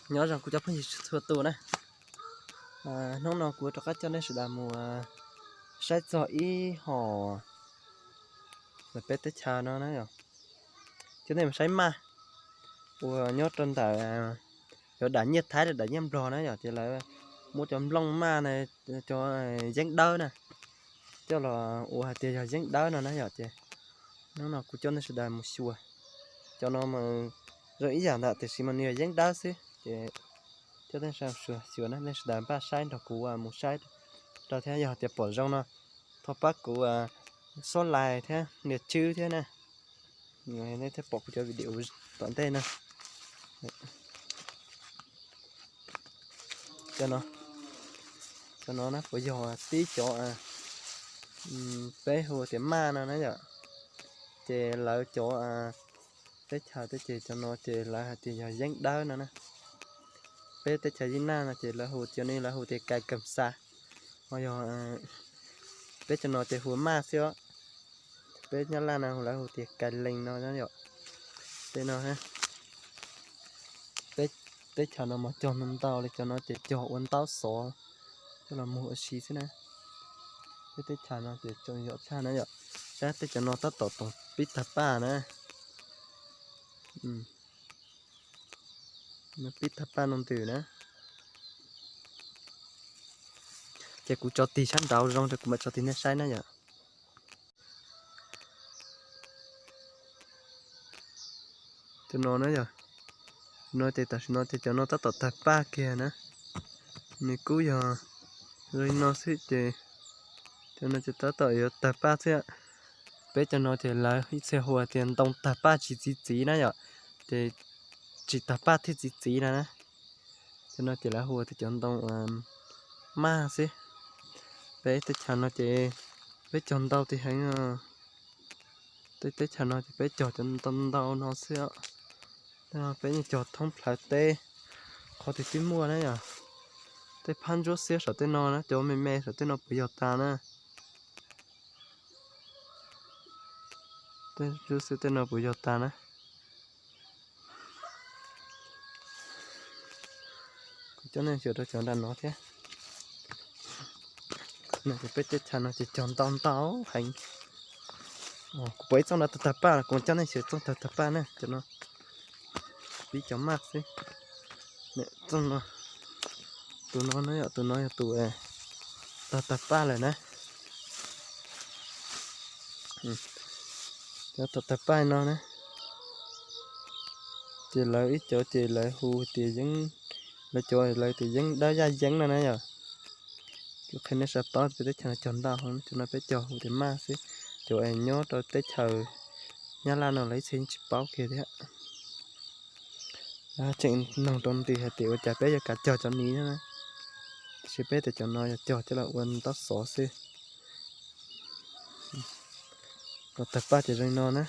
Nyob zoo kuv cov phooj ywg txhua tus na. Hnub no kuv rov qab coj nej sawv daws mus saib txog ib hom peb teb chaws no na yom. Coj nej mus saib maj uas nyob rau ntawm cov dam nyiaj Thaib dam nyiaj Nplog na yom, ces lawv muab cov nplooj maj na, cov yeeb dawb na, coj los ua hais tias yog yeeb dawb no na yom. Ces hnub no kuv coj nej sawv daws mus xyuas. Cov no mas zoo ib yam ntawd tiam sis mas nws yog yeeb dawb xwb. Ces coj nej sawv daws mus xyuas na, nej sawv daws npaj saib nrog kuv mus saib rau thiab, yog tias pom zoo no thov pab kuv xób like thiab nias tswb thiab na. Nej thiaj pom kuv cov video tom ntej na. Cov no, cov no na puas yog tib cov peb hu tias maj no na yom. Ces lawv cov teb chaws teb ces cov no ces lawv hais tias yog yeeb dawb no na. Peb teb chaws Nyab Laj no ces lawv hu cov no lawv hu tias kais kam xa, ho yog peb cov no ces hu maj xwb os. Peb Nyab Laj no lawv hu tias kais lees no yom. Tej no, peb teb chaws no mas cog ntau ntau li, cov no ces cog ua ntaub xov coj los muag ua si xwb na. Peb teb chaws no ces tsoom yom tshaj na yom. Saib tej cov no tab tom toom pib tawg paj na. Pib tawg paj no ntws na. Ces kuv tso tig sab nraud zoo rau kuv mam tso tig nej saib na yom. Cov no na yom, no ces tam sim no ces cov no tab tom tawg paj kiag na. Nws kuj yog zoo li no xwb ces cov no ces tab tom yuav tawg paj xwb. Peb cov no ces lawv ib txhia hu tias ntoo tawg paj tsis txi txiv na yom, ces tsis tawg paj thiaj txi txiv no na. Cov no ces lawv hu tias cov ntoo maj xwb. Peb teb chaws no ces peb cog ntau tiag heev. Tej teb chaws no ces peb cog cov ntau ntau no xwb. Peb yeej cog thoob plhawv teb, qhov twg twb muaj na yom. Tej phab ntsuab xiab saum tej no na, cov me me saum tej no puas yog tas na. Tej ntsuab xiab tej no puas yog tas na. Kuv coj nej xyuas rau cov nram no thiab. Peb teb chaws no ces cog ntau ntau heev. Kuv pom ib txooj no tawg tawg paj, kuv coj nej xyuas txooj tawg tawg paj na, cov no pib cov maj xwb. Txooj no, tus no na yom, tus no yog tus tawg tawg paj lawm na. Cov tawg tawg paj no na, ces lawv ib cov ces lawv hu tias yeeb, lawv cov lawv tias yeeb dawb yaj yeeb no na yom. Kuv qhia nej saib paub peb teb chaws no cog ntau heev, cov no peb cog hu tias maj xwb. Cov es nyob rau teb chaws Nyab Laj no lawv ib txhia yeej tsis paub kiag thiab. Tseem noog rau nti hais tias ua cas peb yuav kav cog cov ni na, tiam sis peb tias cov no yog cog coj los ua ntaub xov xwb. Cov tawg paj ces zoo no na.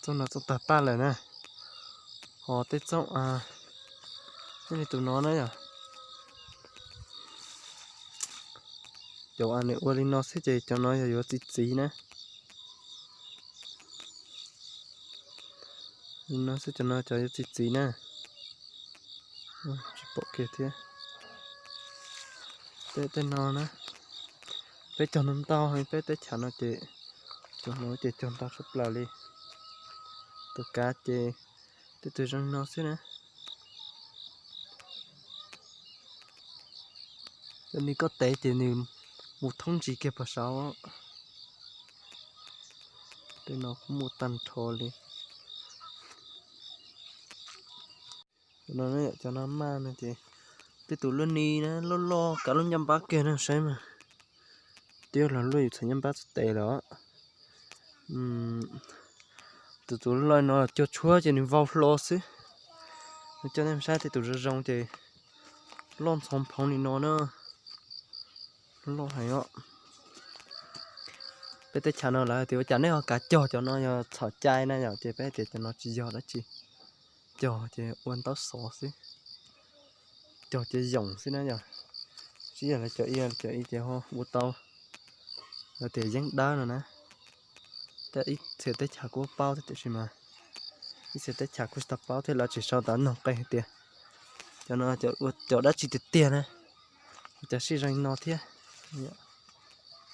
Txooj no txooj tawg paj lawm na. Ho tej txooj, nej li tus no na yom, cov nws ua li no xwb ces cov no yog yuav txi txiv na. Li no xwb cov no cov yuav txi txiv na. Tsis pom kiag thiab. Tej tej no na, peb cog ntau ntau, peb teb chaws no ces cov no ces cog ntau tshaj plaws li. Tus kav ces tej tus zoo no xwb na. Cov ni koj tev ces nws mus thoob ntsis kiag puag saud. Tej no kuj muaj tag nrho li. Cov no, cov no maj no ces tej tus luaj ni na, loj loj kav lub ncaj npab kiag na, saib mas twb los luaj yus txhais ncaj npab txhais tes lawm. Tus tus loj no cuag tshuab ces nws vau hlo xwb. Coj nej saib tej tus zoo zoo ces loj ntxhov phoov li no na. Loj heev os. Peb teb chaws no lawv tias ua cas nej ho kav cog cov no yog txhaum cai na yom, ces peb tias cov no tsis yog dab tsi, cog ces ua ntaub xov xwb, cog ces yoom xwb na yom. Tsis yog lawv cov i, cov i ces ho ua tau lawv tias yeeb dawb no na. Ib txhia teb chaws kuj paub thiab tiam sis mas ib txhia teb chaws kuj tsis tau paub thiab, lawv tseem sau ntawv noog qee hais tias cov no ua cov dab tsi tiag tiag na, ua cov sib zeeg no thiab.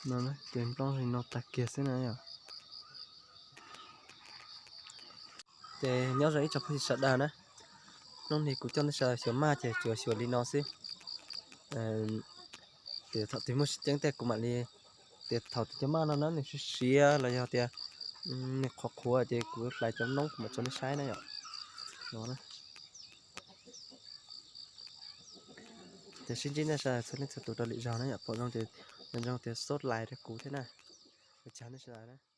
No ces nplooj zeeg no tag kiag xwb na yom. Ces nyob zoo ib tsoom phooj ywg sawv daws na, hnub no kuv coj nej sawv daws xyuas maj ces tsuas xyuas li no xwb. Ces thaum twg muaj tseeb tiag kuv mam li, tias thaum twg cov maj no na nws siav siav los yog tias nws qhuav qhuav ces kuv hlais cov noob kuv mam tso nej saib na yom. No ces sib ntsib nej sawv daws txhua leej txhua tus rau lwm zaug na yom, pom zoo ces nco ntsoov tias sub like rau kuv thiab na. Ua tsaug nej sawv daws na.